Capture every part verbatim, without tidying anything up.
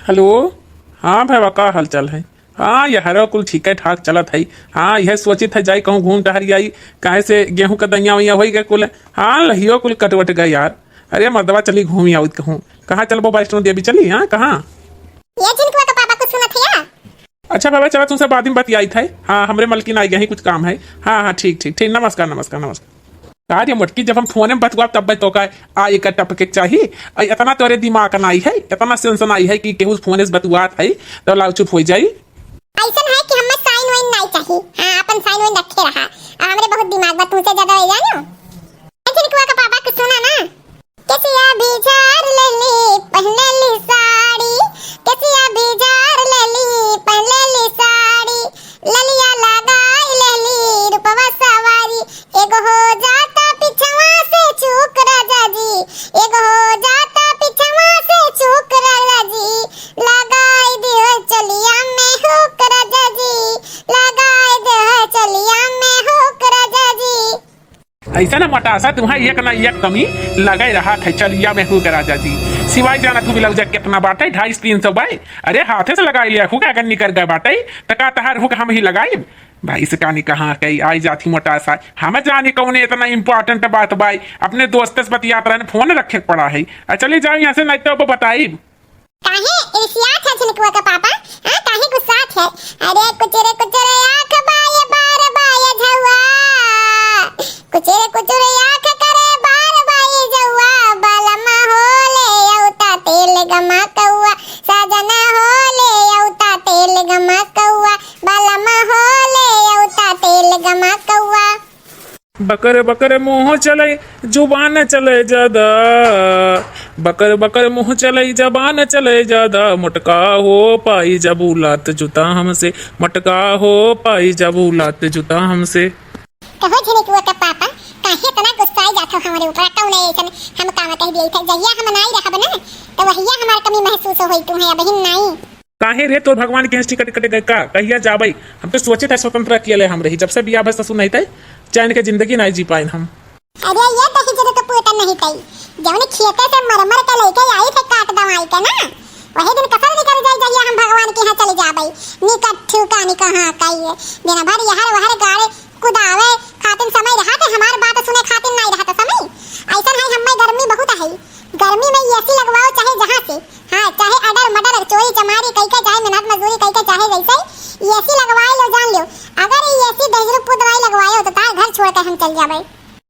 हेलो। हाँ भैया, का हाल चाल है? हाँ, यहरो कुल ठीके ठाक चलत है। हाँ, यह सोचित है जाई कहूँ घूम टहरी आई, काहे से गेहूँ का दइया वइया होई गए कुल। हाँ, लहियो कुल कटवट गए यार। अरे मर्दवा, चली घूमी आउत कहूँ। कहाँ चलबो वैष्णो देवी चली? हाँ, कहाँ? ये झिनकुआ का पापा कुछ सुनत है या? अच्छा बाबा, चला तुमसे बाद में बतियाई थे। हाँ, हमरे मलकिन आई गई, कुछ काम है। हाँ, हाँ, ठीक, ठीक, ठीक। नमस्कार, नमस्कार, नमस्कार। का रे मोटकी, जब हम फोने में बतुआ तब तो का आ एक टपके के चाही। आ इतना तोरे दिमाग नाई है, इतना सेंस नाई है कि केहू फोने से बतुआत है तो लाउ चुप हो जाई। ऐसन है कि हमें साइन वाइन नाई चाही। हाँ, अपन साइन वाइन रखे रहा। आ हमरे बहुत दिमाग बा, तुमसे ज्यादा हो जानो। झिनकुआ का पापा कुछ सुना ना। केसिया भी झार लेली, पहनली साड़ी। केसिया भी झार लेली, पहनली साड़ी। ललिया लगाई लेली, रूपवा सवारी। एगो हो जाता पिछवा से चूक राजा जी, एगो हो जाता पिछवा से चूक राजा जी। लगाई दियो चलिया में हुक राजा जी, लगाई दियो चलिया में हुक राजा जी। ऐसा ना मोटासा, तुम्हें एक ना एक कमी लगे रहा थे चलिया में हुक राजा जी। सिवाय जाना तू ब्लाउज कितना बाटे, ढाई तीन सौ बाय। अरे हाथे से लगाई लिया हुक, अगर निकर गए बाटे तो का तहार हुक हम ही लगाई? भाई से कानी कहाँ कही आई जाती मोटासा, हम जानी कौन इतना इंपॉर्टेंट बात बाय। अपने दोस्त से बतियात रहने, फोन रखे के पड़ा है। आ चले जाओ यहाँ से, नहीं तो अब बताई। काहे रिसियात है झिनकुआ का पापा? हाँ, काहे गुस्सात है? अरे कुचुर कुचुर आँख बाय बार बाय झौआ, कुचुर कुचुर आँख करे बार बाय झौआ, बलमा हो ले औता तेल गमा कौआ, साजना हो ले औता तेल गमा कौआ, बलमा हो ले औता तेल गमा कौआ। बकर बकर मुँह चले, जुबान चले ज्यादा। बकर बकर मुँह चले, जबान चले ज्यादा। मोटका हो पाई जबू लात जूता हमसे, मोटका हो पाई जबू लात जूता हमसे। कहो झिनकुआ के पापा, काहे इतना गुस्साई जात हो हमरे ऊपर? कौन ऐसन हम काम कह दिए थे? जहिया हम नाई रहब ना, तो वहिया हमार कमी महसूस होई, तुम्हें अबहिन नाई। काहे रे, तोर भगवान के हंसी कट कट गए का? कहिया जाबई? हम तो सोचे थे स्वतंत्र अकेले हम रही, जब से बियाह भइल ससुर नहीं तई, चैन के जिंदगी नहीं जी पाइन हम। अरे ये दही जरूर तो पूता नहीं तई, जौन खेते से मर मर के लेके आई थे काट दवाई के ना, वही दिन कसर निकल जाई जहिया हम भगवान के यहाँ चले जाबई। निकट ठिकानी कहाँ कहिए, दिन भर यहर वहर गाड़े कुदावे खातिन समय रहत, हमार बात सुने खातिन नाई रहत समय। ऐसन है, हम्मे गर्मी बहुत है, गर्मी में एसी लगवाओ चाहे जहाँ से, हाँ, चाहे अडर मडर चोरी चमारी कई के, चाहे मेहनत मजदूरी कई के, चाहे जैसे एसी लगवाए लो, जान लो, अगर एसी दहिजरू पूत नाई लगवाए हो तो तार घर छोड़ के हम चल जाबे।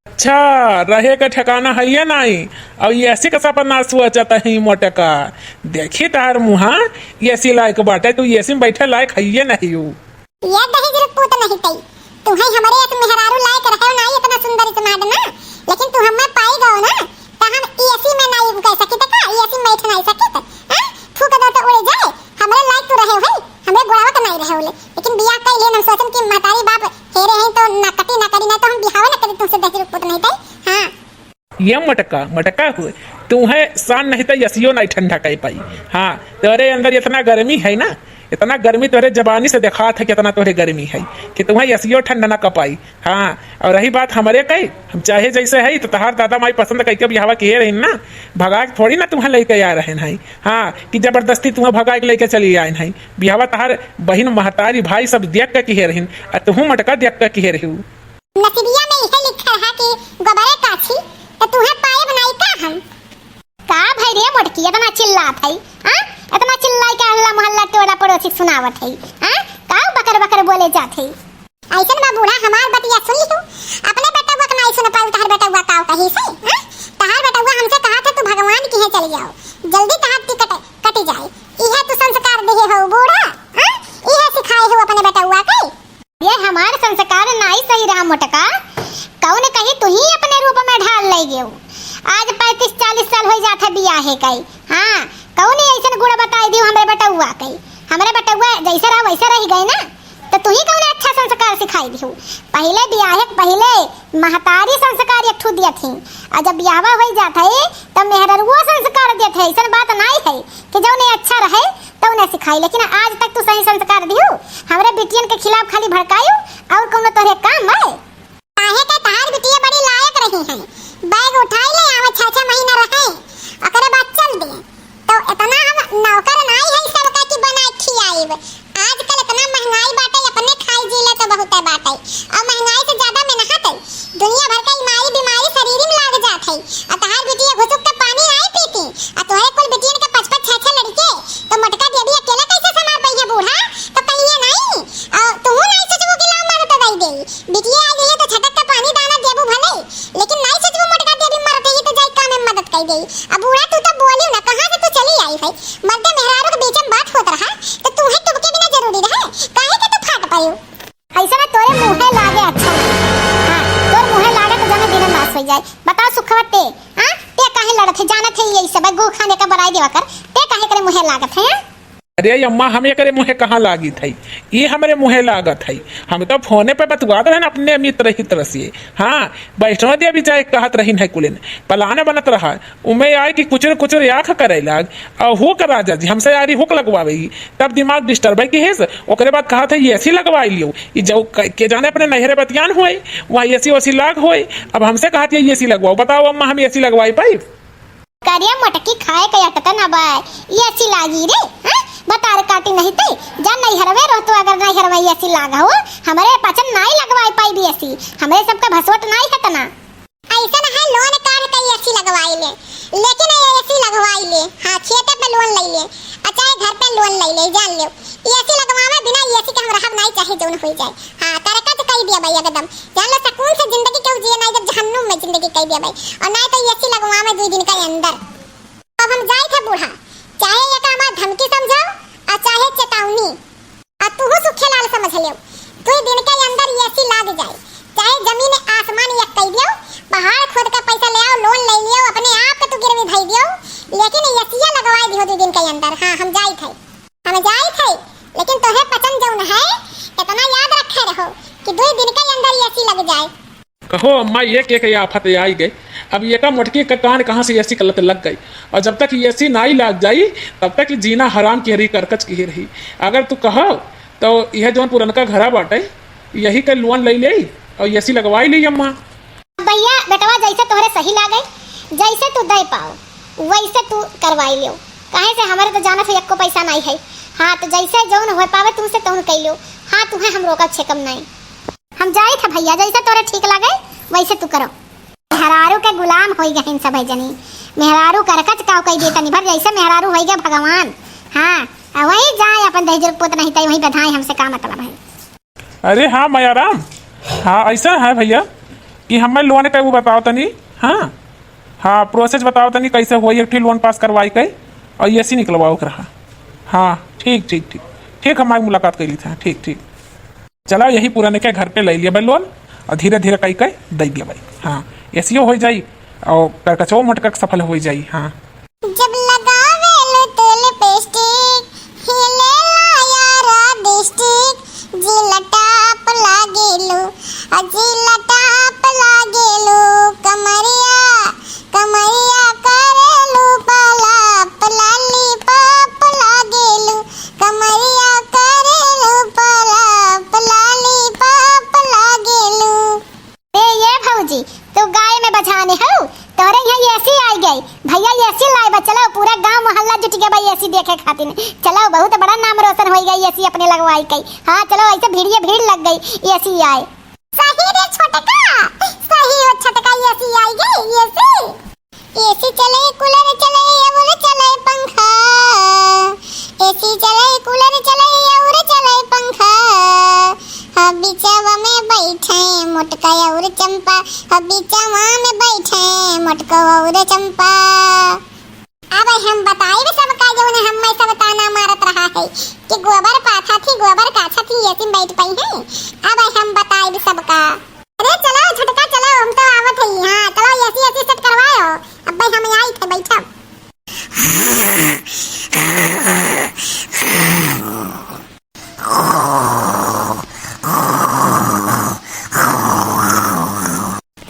अच्छा, रहे का ठिकाना है ये नाई, और एसी का सपना सोचत ही मोटका। देखी तार मुहा, एसी लायक बाटे, तू एसी में बैठे लायक है ये नहीं हो। ये दहेज रुक पूत नहीं तई। तुम्हें हमरे एक मेहरारू लायक रहे ना, इतना सुंदर इतना ना, लेकिन तू हमें पाई गओ ना, तो हम एसी में नहीं गए सकित का, एसी में बैठ नहीं सकित, हैं? फूक दो तो उड़ जाए, हमरे लायक तू रहे हो, हमरे गोड़ावा तो नहीं रहे होले, लेकिन बियाह कर लिए हम सोचन कि महतारी बाप हेरे हैं तो ना कटी ना करी, ना तो हम बिहावे ना करी तुमसे दहेज रुक पूत नहीं तई। हाँ। ये मोटका, मोटका हो, तुम्हें शान नहीं तो एसियो नहीं ठंडा कर पाई। हाँ, तोरे अंदर इतना गर्मी है ना, इतना गर्मी तोरे जबानी से दिखात है, कितना तोरे गर्मी है कि तुम्हें एसियो ठंडा ना कर पाई। हाँ, और रही बात हमरे कई, हम चाहे जैसे है तो तहार दादा माई पसंद करके बियाहवा किए रहिन ना, भगा के थोड़ी ना तुम्हें लेके आ रहे हैं। हाँ, कि जबरदस्ती तुम्हें भगा के लेके चली आए हैं। बियाहवा तहार बहिन, महतारी, भाई सब देख के किए रहिन, आ तुहू मोटका देख के किए रही। नसीबिया में इहे लिखल है कि गोबरे काछी, त तुहे पाएब नाई का हम? का भई रे मोटकी, इतना चिल्लात है, हाँ? इतना चिल्लाए के अल्ला मोहल्ला टोला पड़ोसी सुनावत है, हाँ? का बकर बकर बोले जात है? ऐसन बा बूढ़ा, हमार बतिया सुन लिहू, अपने बेटवा के नाई सुन पाऊ, तहार बेटवा का कही से, हाँ? तहार बेटवा हमसे कहा था, तू भगवान की है चली जाओ, जल्दी तहार टिकट कटी जाए, इहे तू संस्कार दिहे हो बूढ़ा, हाँ? इहे सिखाए हो अपने बेटवा के? ये हमार संस्कार नाई सही रहा मोटका। कौन कही तुही अपने रूप में ढाल ले गयो। आज पैंतीस चालीस साल हो जात है बियाहे कई। हाँ, कौन ऐसन गुण बताई दियो हमरे बेटउआ कई? हमरे बेटउआ जैसे रहा वैसे रह गए ना, तो तुही कौन अच्छा संस्कार सिखाई दियो? पहले बियाहे के पहले महतारी संस्कार एक ठू दिया थी, और जब बियाहवा हो जात है तो मेहररुओ संस्कार देत है। ऐसन बात नाई है कि जौने अच्छा रहे तौने सिखाई, लेकिन आज तक तू सही संस्कार दियो। हमरे बिटियन के खिलाफ खाली भड़कायु और कौनो तोहरे काम है। काहे के तहार बिटिया बड़ी लायक रही है, बैग उठाई ले आवे, छह छह महीना रहे, ओकरे बाद चल दिए। तो इतना हम नौकर नाई है आजकल इतना महंगाई बाटे, अपने खाई जी ले तो बहुते बाटे, और महंगाई से ज्यादा मेहनत है। दुनिया भर का ई मारी बीमारी शरीर में लाग जात है, और तहार बिटिया घुसुक के पानी नाई पीती, और तोहरे कुल बिटियन के पाँच पाँच छह छह लड़के, तो मोटका देवी अकेले कैसे संभाल पइहे बूढ़ा? तो कहिए नाई, और तू नाई सोचबू कि लाओ मदद दई दे, बिटिया आई गई है तो झटक के पानी दाना देबू भले, लेकिन नाई सोचबू मोटका देवी मरत ही तो जाई काम में मदद कई देई। अब बूढ़ा तू तो बोलियो ना, कहाँ से तू चली आई है? मर्दे मेहरारू के बीच में बात होत रहा, तो तू है टुबके बिना जरूरी रहे, काहे के तू फाट पड़ियो? ऐसे में तोरे मुँहे लागे अच्छा लगे। हाँ, तोर मुँहे लागे तो जमे दिन नाश हो जाए। बताओ सुखवा ते, हाँ? ते काहे लड़त है? जानत है यही सब है, गू खाने का बड़ाई देवा कर। ते काहे करे मुँहे लागत है, हाँ? अरे अम्मा, हम एकरे मुँहे कहाँ लागित है? ये हमरे मुँहे लागत है। हम तो फोने पे बतुआत रहन अपने मित्र हित्र से। हाँ, वैष्णो देवी जाए कहत रहिन है कुलिन। प्लान बनत रहा। उमे आए कि कुचुर कुचुर आँख करे लाग। और हुक राजा जी, हमसे यारी हुक लगवावेगी। तब दिमाग disturb है कि हेस। ओकरे बाद कहत है AC लगवाई लियो। ई जो क-, के जाने अपने नैहरे बतियान होए, वहाँ AC ओसी लाग होए। अब हमसे कहत है AC लगवाओ। बताओ अम्मा, हम AC लगवाई पाई? करिया मोटकी खाए के अटकन अब AC लागी रे, हैं? बतार काटी नहीं ते, जा नैहरवे रहतो अगर नैहरवे AC लाग हो, हमरे पचन नाई लगवाई पाई AC, हमरे सबका भसोट नाई है तना। ऐसन है loan काढ़ के AC लगवाई ले, लेकिन ये AC लगवाई ले, हाँ, खेते पे loan ले ले, और चाहे घर पे loan ले ले, जान लो, AC लगवावे बिना AC के हम रहब नाई, चाहे जौन हो जाए। हाँ, करकट कई दिया भाई एकदम, जान लो, सुकून से जिंदगी केहू जिए नाई, जब जहन्नुम में जिंदगी कई दिया भाई, और नाई तो AC लगवावे दुई दिन के अंदर। अब हम जाई थे बूढ़ा, चाहे ये का हमार धमकी समझो, और चाहे चेतावनी। आ तूहू सुखेलाल समझ लेव, दुई दिन के अंदर AC लाग जाए, चाहे जमीन आसमान एक कई दियो, पहाड़ खोद के पैसा ले आओ, loan ले लियो, अपने आप के तू गिरवी धई दियो, लेकिन ACया लगवाए दियो दुई दिन के अंदर। हाँ, हम जाई थे, हम जाई थे, लेकिन तोहे पचन जौन है, इतना याद रखे रहो कि दुई दिन के अंदर AC लग जाए। कहो अम्मा, एक एक आफत आई गए। अब एका मोटकी का कान कहाँ से AC का लत लग गई, और जब तक AC नाई लाग जाई, तब तक ई जीना हराम की रही, करकच की रही। अगर तू कहो, तो यह जौन पुरनका घरा बाटे, यही का loan ले ले और AC लगवाई ले अम्मा। भैया, बेटवा, जैसे तोहरे सही लागे, जैसे तू दे पाओ, वैसे तू करवाई लियो। काहे से हमरे तो जानत हो, एको पैसा नाई है। हाँ, तो जैसे जौन हो पावे, तुमसे तौन कई लियो। हाँ, तुम्हें हम रोका छेकम नाई। हम जाई था भैया, जैसे तोरे ठीक लागे वैसे तू करो। मेहरारू के गुलाम होई गहिन सब है जनी, मेहरारू करकच काव कई दे तनी भर, जैसे मेहरारू होई गए भगवान। हाँ, आ वही जाए अपन दहिजर पुत नहीं तई वही बधाई, हमसे का मतलब है। अरे हाँ मायाराम, हाँ ऐसा है भैया कि हमें loan के वो बताओ तनी। हाँ हाँ, process बताओ तनी कैसे होई, एक ठी loan pass करवाई के और AC निकलवाओ के रहा। हाँ ठीक ठीक ठीक ठीक, हमारी मुलाकात कर ली था। ठीक ठीक। चला, यही पुराने के घर पे ले लिया भाई loan और धीरे धीरे कई कई दे दिया भाई। हाँ, ACओ हो जाई और करकचो मटका सफल हो जाई। हाँ। जब लगावेलु तू lipstick, हिलेला यारा district, जिला top लागेलु, आ जिला top लागेलु, कमरिया, कमरिया करेलु पलाप, lollipop लागेलु, कमरिया करेलु पलाप, lollipop लागेलु। ए, ये भौजी, तू गाय में बझाने हऊ? तोरे यहाँ AC आई गई। भैया AC लाए बा, चलो, पूरा गांव मोहल्ला जुट गया बा AC देखे खातिर। चलो, बहुत बड़ा नाम रोशन होई गई AC अपने लगवाई के। हाँ, चलो, ऐसे भीड़िए भीड़ लग गई AC आए। सही रे छोटका, सही हो छोटका, AC आई गई, AC। AC चले, cooler चले, और चले पंखा। AC चले, cooler चले, और चले पंखा। ह बिचवा में बैठे मोटका और चंपा, ह बिचवा में बैठे मोटका और चंपा। अब हम बताइब सबका, जौन हम्मे सब ताना मारत रहा है कि गोबर पाथा थी, गोबर काछा थी, AC में बैठ पई है। अब हम बताइब सबका। अरे चलो छोटका, चलो, हम तो आवत हई। हाँ, चलो, AC, AC set करवाओ। अब भाई हम आई थे बैठब।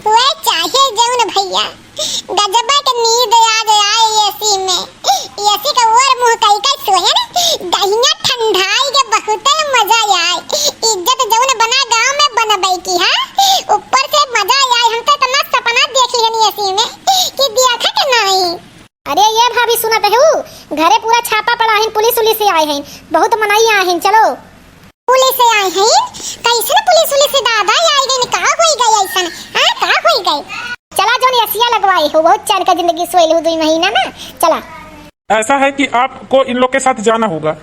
वे चाहे जौन भैया, गजबा के नींद आ जाए AC में। AC के ओर मुंह कई के सोहे न, दहिया ठंडाई के बहुते मजा आए। इज्जत जौन बना गांव में बनबै की, हाँ? से आए हैं, बहुत मनई आए हैं, चलो। पुलिस से आए हैं? कैसन पुलिस उलिस से दादा, ये आई गई, का होई गई ऐसन? हाँ, का होई गई? चला जौन एसिया लगवाए हो, बहुत चैन का जिंदगी सोइल हो दुई महीना ना, चला। ऐसा है कि आपको इन लोग के साथ जाना होगा।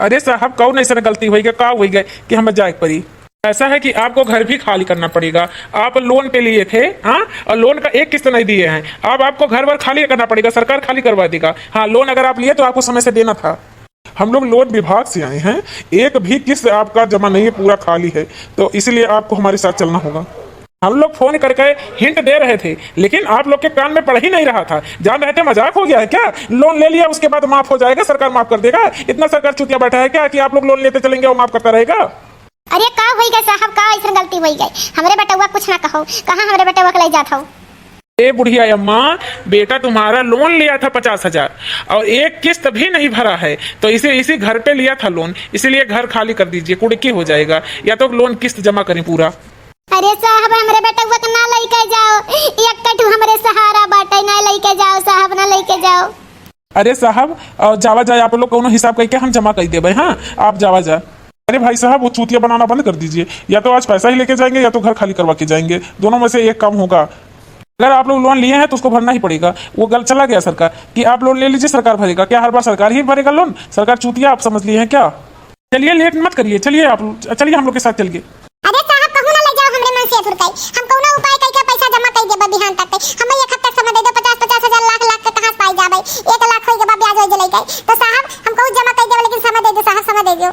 अरे साहब, कौन ऐसन गलती होई गई, का होई गई कि हमें जाए पड़ी? ऐसा है कि आपको घर भी खाली करना पड़ेगा। आप लोन पे लिए थे, हाँ, और लोन का एक किस्त नहीं दिए हैं। अब आपको घर वर खाली करना पड़ेगा, सरकार खाली करवा देगा। हाँ, लोन अगर आप लिए तो आपको समय से देना था। हम लोग लोन विभाग से आए हैं, एक भी किस्त आपका जमा नहीं है, पूरा खाली है, तो इसीलिए आपको हमारे साथ चलना होगा। हम लोग फोन करके हिंट दे रहे थे, लेकिन आप लोग के कान में पड़ ही नहीं रहा था। जान रहे थे मजाक हो गया है क्या? लोन ले लिया, उसके बाद माफ हो जाएगा, सरकार माफ कर देगा। इतना सरकार चूतिया बैठा है क्या कि आप लोग लोन लेते चलेंगे और माफ करता रहेगा? अरे का होई गए साहब, का ऐसन गलती होई गए? हमरे बेटउआ कुछ ना कहो, कहाँ हमरे बेटउआ के ले जात हो? ए बुढ़िया अम्मा, बेटा तुम्हारा लोन लिया था पचास हजार और एक किस्त भी नहीं भरा है, तो इसे इसी घर पे लिया था लोन, इसीलिए घर खाली कर दीजिए, कुड़की हो जाएगा, या तो लोन किस्त जमा करें पूरा। अरे साहब, हमरे बेटउआ के ना लेके जाओ, एक कठू हमरे सहारा बाटे, ना लेके जाओ साहब, ना लेके जाओ। अरे साहब, अ, जावा जाए आप लोग, कौनो हिसाब करके हम जमा कर देबे। हाँ, आप जावा जा। अरे भाई साहब, वो चूतिया बनाना बंद कर दीजिए, या तो आज पैसा ही लेके जाएंगे या तो घर खाली करवा के जाएंगे, दोनों में से एक काम होगा। अगर आप लोग लोन लिए हैं तो उसको भरना ही पड़ेगा। वो गल चला गया सरकार कि आप लोन ले लीजिए, सरकार भरेगा। क्या हर बार सरकार ही भरेगा लोन? सरकार चूतिया आप समझ लिए हैं क्या? चलिए, लेट मत करिए, चलिए आप, चलिए हम लोग के साथ चलिए। अरे साहब, कहूँ ना ले जाओ हमरे मन से अधुर कई। हम कौनो उपाय कई के पैसा जमा कई देबा बिहान तक। हमें एक हफ्ते समय दे दो, पचास पचास हजार, लाख लाख के कहाँ से पाई जाबे? एक लाख होई के बाद ब्याज होई के लेके। तो साहब, हम कहूँ जमा कई देबा, लेकिन समय दे दो साहब, समय दे दो।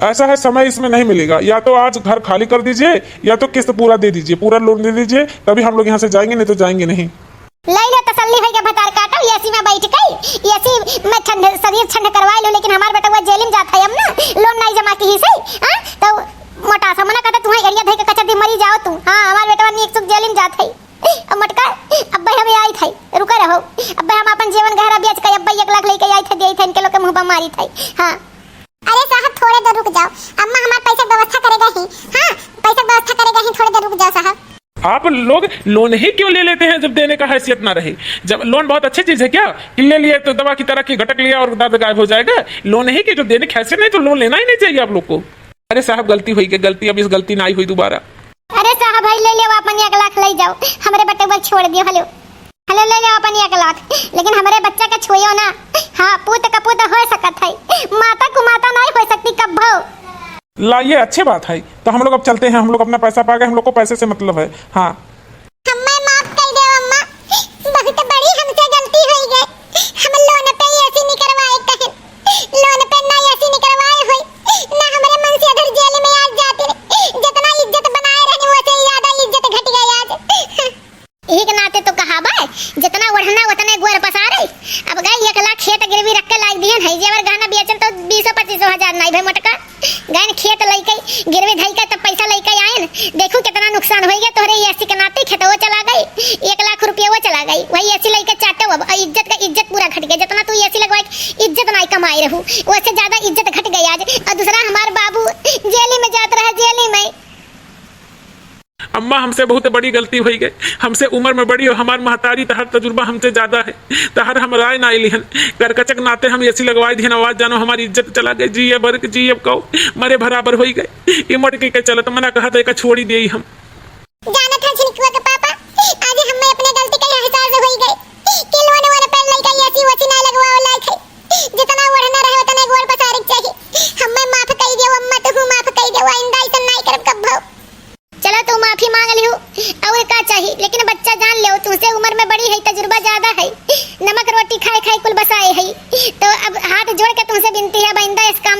ऐसा है, समय इसमें नहीं मिलेगा। या तो आज घर खाली कर दीजिए या तो किस्त पूरा दे दीजिए, पूरा लोन दे दीजिए, तभी हम लोग यहाँ से जाएंगे, नहीं तो जाएंगे नहीं। लई लो तसल्ली होई के भतार काटो, एसी में बैठ के, एसी में ठंड, शरीर ठंड करवाई लो, लेकिन हमार बेटवा जेल में जात है, हम ना लोन नहीं जमा की ही सही, हाँ? तो मोटा सा मना कहता, तुम्हारी एरिया धई के कचर दी मरी जाओ तू, हाँ, हमार बेटवा नीक सुख जेल में जात है। अब मटका, अब भाई हमें आई थे, रुका रहो, अब भाई हम अपन जीवन गहरा बेच के अब भाई एक लाख लेके आई थे, दे थे इनके लोग के मुंह पर मारी थे, हाँ। अरे साहब, थोड़े देर रुक जाओ, अम्मा हमार पैसा के व्यवस्था करेगा ही। हाँ, पैसा के व्यवस्था करेगा ही, थोड़े देर रुक जाओ साहब। आप लोग लोन ही क्यों ले लेते हैं जब देने का हैसियत ना रहे? जब लोन बहुत अच्छी चीज है क्या कि ले लिए तो दवा की तरह की घटक लिया और दर्द गायब हो जाएगा? लोन ही की जो देने की हैसियत नहीं तो लोन लेना ही नहीं चाहिए आप लोग को। अरे साहब, गलती हुई गई, गलती, अब इस गलती ना आई हुई दोबारा। अरे साहब, भाई ले लेवा अपन एक लाख ले जाओ, हमरे बेटवा छोड़ दियो। हेलो, हेलो, ले लेवा अपन एक लाख, लेकिन हमरे बच्चा के छुइयो ना। हाँ, पूत कपूत हो सकत है, माता कुमाता नहीं हो सकती कब्बो। लाइए, अच्छी बात है, तो हम लोग अब चलते हैं, हम लोग अपना पैसा पा गए, हम लोग को पैसे से मतलब है। हाँ। हम्मे माफ कर दे अम्मा, बहुत बड़ी हमसे गलती होई गई। हम लोन पे एसी निकरवाए कहिन, लोन पे ना एसी निकरवाए होई, ना हमरे मन से अधर जेल में आज जाते रे। जितना इज्जत बनाए रहनी, वैसे ज्यादा इज्जत घट गई आज। यही के नाते तो कहा बा, जितना ओढ़ना उतने गोर पसारे। अब गए एक लाख खेत गिरवी रख के लाइ दिहन है, जेवर गहना बेचन तो बीसो पच्चीसो हजार नाई भाई मोटका। गए खेत लइके गिरवी धइके तब पैसा लइके आयन। देखू कितना नुकसान होई गया तोहरे एसी के नाते, खेतवो चला गई, एक लाख रुपया वो चला गई, वही एसी लइके चाटो अब। और इज्जत का इज्जत पूरा घट गया, जितना तू एसी लगवाए इज्जत नाई कमाए रहू, वैसे ज्यादा इज्जत घट गई आज। और दूसरा हमार बाबू जेली में जात रहा, जेली में। अम्मा, हमसे बहुत बड़ी गलती होई गई। हमसे उम्र में बड़ी और हमार महतारी, तहार तजुर्बा हमसे ज्यादा है। तहार हम राय ना लिहन। करकचक नाते हम एसी लगवाए दिहन, आवाज जानो हमारी इज्जत चला गई। जिए भर के जिए कहो, मरे बराबर होई गए। ई मटकी के चलत मना कहा तो एका छोड़ी देई हम। जानत है झिनकुआ के पापा, आज हमें अपने गलती का एहसास होई गए कि लोन वोन पर लइका एसी ओसी ना लगवाओ लायक है। जितना ओढ़ना रहे उतना गोड़ पसारे के चाहिए। हमें माफ कर दियो अम्मा, तू माफ कर दियो, आइंदा ऐसा ना करब कब्बो। चलो, तू माफी मांग लिहू, और का चाही, लेकिन बच्चा जान लेओ, तुमसे उम्र में बड़ी है, तजुर्बा ज्यादा है, नमक रोटी खाए खाए कुल बसाए है, तो अब हाथ जोड़ के तुमसे विनती है, अब आइंदा इसका